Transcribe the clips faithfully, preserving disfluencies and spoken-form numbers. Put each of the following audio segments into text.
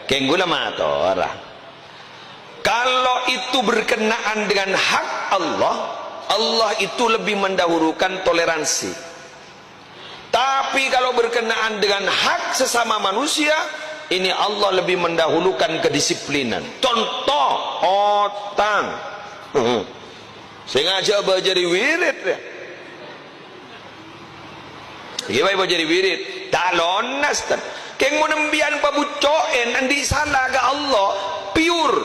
Kèng ghulâ matora. Kalau itu berkenaan dengan hak Allah, Allah itu lebih mendahulukan toleransi. Tapi kalau berkenaan dengan hak sesama manusia, ini Allah lebih mendahulukan kedisiplinan. Contoh, otang. Sè ngajhâk bâjâri wirid, ya. Iki bâi bâjâri wirid. Ta' lonas, ten. Kèng mon embiyan pabhuccokèn, andi' sala ka Allah, pure.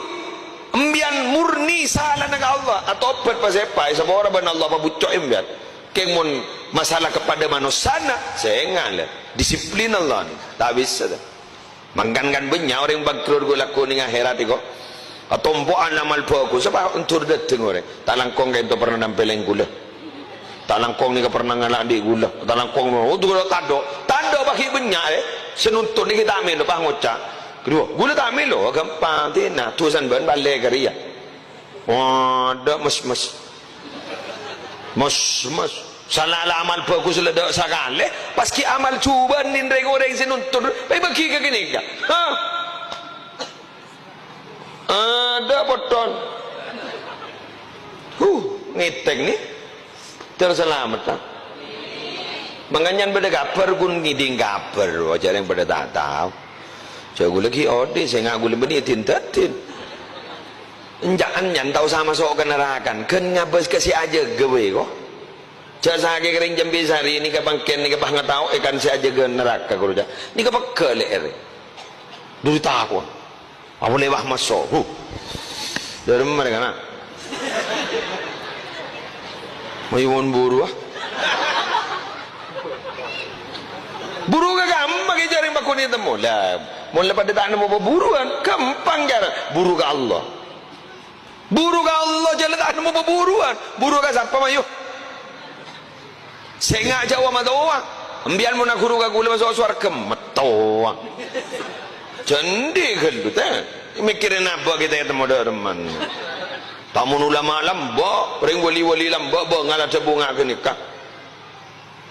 Embiyan murni salana ka Allah. Atobhât pasèpa, èsapora bân Allah pabhuccok embiyan. Kèng mon masalah kepada manossana, sènga', lè. Disiplin Allah nèka. Ta' bisa, ta'. Mangkana kan bânnya' orèng bangkrut ghulâ lakona neng akhèrat iko. Atompo'an amal bhâghus, apa endur dâteng orèng. Ta' langkong ka'dinto pernah nampèlèn ghulâ. Ta' langkong nèka pernah ngala' andi' ghulâ. Ta' langkong, oh, ghulâ tadâ'. Tadâ' bâgi bânnya', eh. Sè nonton nèka ta' mèlo, pas ngoca'. Kedua, ghulâ ta' mèlo, ghâmpang, dina. Dusan bân bâli ka rèya. Waduh, mes-mes. Mes-mes. Sala la amal bhâghus la dâ' sakalè, pas ghi' amal jhubâ' nèng rèng-orèng sè nonton, bâ-, bâgi ka ghânèka. Hah? Adâ' pottol. Huh, ngètèk nè. Ter salamet, ta'? Mangkana bâdâ kabhâr, ghun ngèdhing kabhâr, jhâ' rèng padâ ta' tao. Jhâ' ghulâ ghi' odhi', sènga' ghulâ bânnè din-dâdin. Enjâ'-enjâ' ta' osa maso' ka naraka, ghân ngabâs ka sè ajâgâ bhâi, ko. Jhâ' sakèng rèng Jambisari nèka pangkèn nèka pas ngatao'è kan sè ajâgâ naraka, ghuru, jhâ'. Nèka pegghâ' lè'èrra. Duri tako'. Apa lèbâ maso'? Huh. Dâremma rè kana'. Mayu mon buru, ah. Buru ka kamma kè jhâ' rèng paghun ètemmo. Lah, mon la padâ ta' nemmo paburuwân, ghâmpang cara. Buru ka Allah. Buru ka Allah, jhâ' la ta' nemmo paburuwân. Buru ka sapa, mayu? Sènga' jhâ' wa matowa. Embiyan mon aghuru ka ghulâ maso' sowarghâ, matowa. Jhâ' andi' ghâllu, ta'. Mèkkèrè nabâ' kita ètemmo dâremma. Ta' mon ulama lambâ', rèng wali-wali lambâ', bângal adhâbu nga' ghânèka.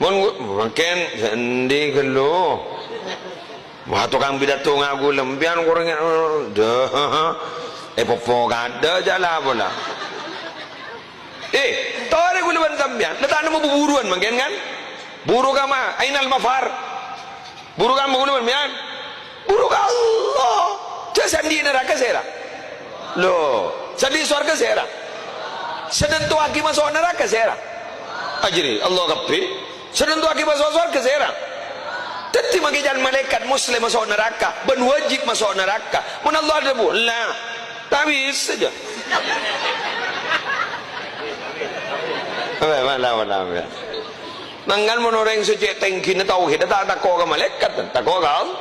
Mon ghu-, mangkèn, jhâ' andi' ghâllu. Wah, tokang pidato nga' ghulâ, embiyan korang, dâh, èpopo kadâ' jhâ' la pola. Eh, torè ghulâ bân sampèyan, la ta' nemmo buburuwân mangkèn, kan? Buru ka ma-, ainal mafar. Buru ka ma ghulâ bân sampèyan? Buru ka Allah. Jhâ' sè andi' naraka sèra? Lo, sè andi' sowarghâ sèra? Sè nantowaghi maso' naraka sèra? Ajârè, Allah kabbhi. Sè nantowaghi maso' sowarghâ sèra? Dhâddhi mangkèn jhâ' malaèkat mostahil maso' naraka, bân wajib maso' naraka. Mon Allah adhâbu, la, ta' bisa jhâ'. Apa, mana, mana, mana? Mangkana mon orèng sè cè' tèngghina tauhidda ta' tako' ka malaèkat, tako' ka Allah.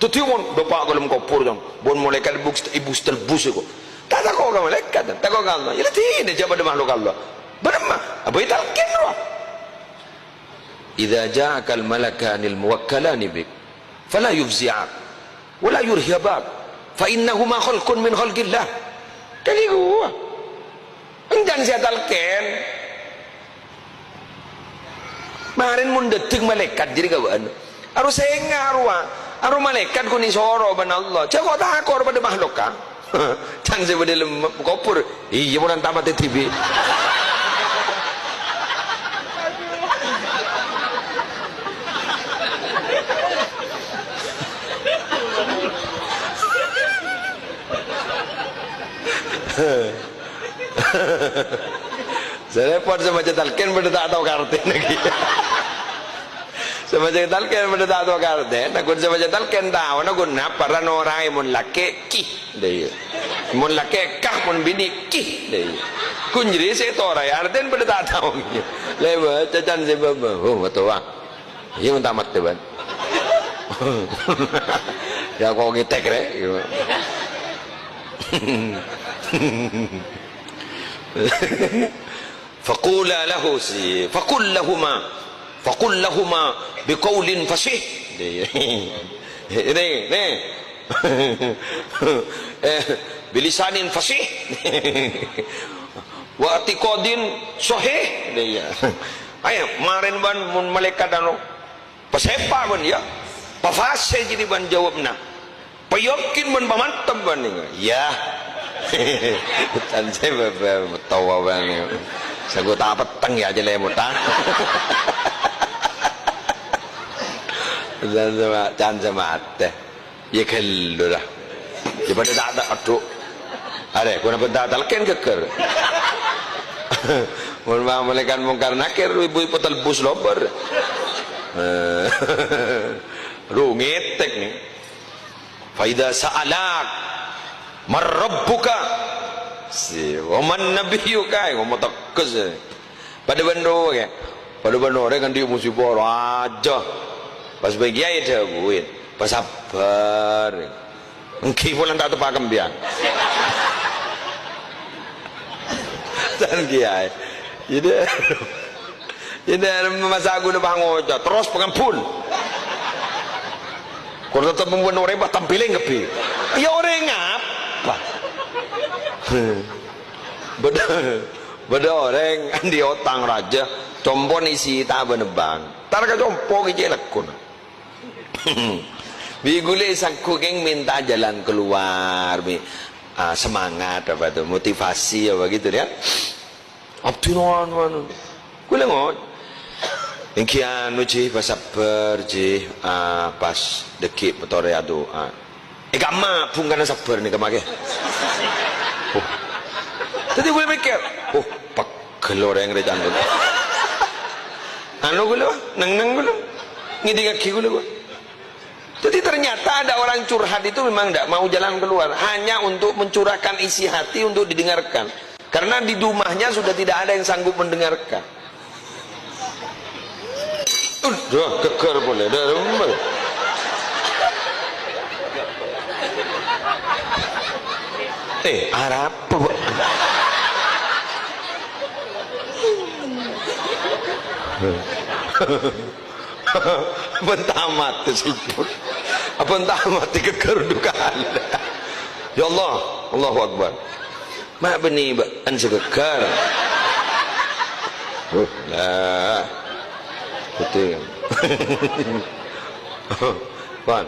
Dhâddhi mon dâpa' ka dâlem kobhur, jhân, bân malaèkat èbus-, èbus-telbus èko. Ta' tako' ka malaèkat, tako' ka Allah. Yâ, la dinah jhâ' padâ makhluk Allah. Bârâmma? Abâ ètalkèn rowa. "Idza ja'akal malakanil muwakkalani bik, fala yufzi'ak, wala yurhibak, fa innahuma khalqun min khalqillah." Dhâddhi ghuwa. Enjân sè ètalkèn. Marèn mon dâteng malaèkat jârèya kabâ'ân. Aro sènga' rowa. Aro malaèkat ghun èsoro bân Allah. Jhâ' ko'-tako' padâ makhlukka. Can sè bâdâ lem kobhur. Iyâ, mon ta' matè dhibi'. Sè rèpot sè maca talqin padâ ta' tao ka artèna ghi. Sè maca talqin padâ ta' tao ka artèna. Ghun sè maca talqin taona ghun napa, ra noraè mon lakè' ki. Lha iyâ. Mon lakè' ka, mon binè' ki. Lha iyâ. Ghun jârèya sè ètoraè artèna padâ ta' tao. Lha maca can sè bâbâ. Oh, matowa. Iyâ, mon ta' matè, bân. Yâ, ko' ngètèk, rè. Faqula lahu si-, faqul lahuma, faqul lahuma biqaulin fasih. Ini, ini. Eh, bilisanin fasih. Wa i'tiqadin sahih. Iyâ. Ayo, marèn bân mon malaèkat anu. Pasèpa bân, yâ. Pafasè jârèya bân jâwâbna. Payakin bân pamantep bân nèko. Iyâ. Can sè bâbâ towa bân nèko. Sèngko' ta' petteng iyâ, jhâ' lèmot, ah. Can sè ma-, can sè matè. Iyâ ghâllu, la. Iyâ padâ ta', ta', adhu. Arè, ghuna bhânta talkèn ghâggâr. Mon ma-, malaikat Mungkar Nakir, ibu-ibu telbus lobâr. Eh. Ru ngetek, nè. "Fa idza sa'alak man rabbuka, si, wa man nabiyyuka," ngomong tegas. Padâ bân rowa, ya. Padâ bân orèng andi' musibah rajâ. Pas bân kiyaè dhâbuin, "Pasabbhâr. Èngghi polana ta' teppa' kembiyan." Can kiyaè. Jadi, jadi masa' ghulâ pas ngoca', terros pangambun. Kor tetep mon orèng pas tampilèng kabbhi. Iyâ orèng apa? Bâdâ, bâdâ orèng andi' otang rajâ, compo'na isi ta' bân-bân. Tar ka compo' ghi' cè' lekkona. Bi' ghulâ sangghu kèng minta jalan keluar, bi', ah, semangat apa tuh, motivasi apa gitu ya. Abdhina anu, anu. Ghulâ ngoca'. Èngghi anu, Ji, pasabbhâr, Ji. Ah, pas dhâggi' motorè adu'a. È kamma bhungkana sabbhâr nèka makè. Oh. Dhâddhi ghulâ mèkkèr, "Oh, pegghel orèng rè cangkul." Anu ghulâ, neng-neng ghulâ. Ngèdingaghi ghulâ, ghulâ. Jadi ternyata ada orang curhat itu memang tidak mau jalan keluar, hanya untuk mencurahkan isi hati untuk didengarkan. Karena di rumahnya sudah tidak ada yang sanggup mendengarkan. Udah geger boleh, dah, dah, dah. Eh, Arab, Bu. Bân tamat sujud. Bân tamat digeger dukan. Ya Allah, Allahu Akbar. Ma' bânnè bâ'ân sè geger. Huh, lah. Betul. Pan.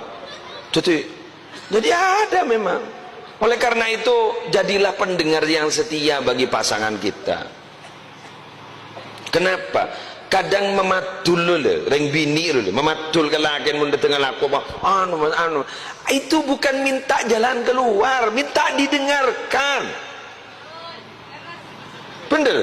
Jadi, jadi ada memang. Oleh karena itu, jadilah pendengar yang setia bagi pasangan kita. Kenapa? Kadang mamadul lho, rèng binè' lho, mamadul ka lakèn mon dâteng alako, anu, anu. Itu bukan minta jalan keluar, minta didengarkan. Bhender?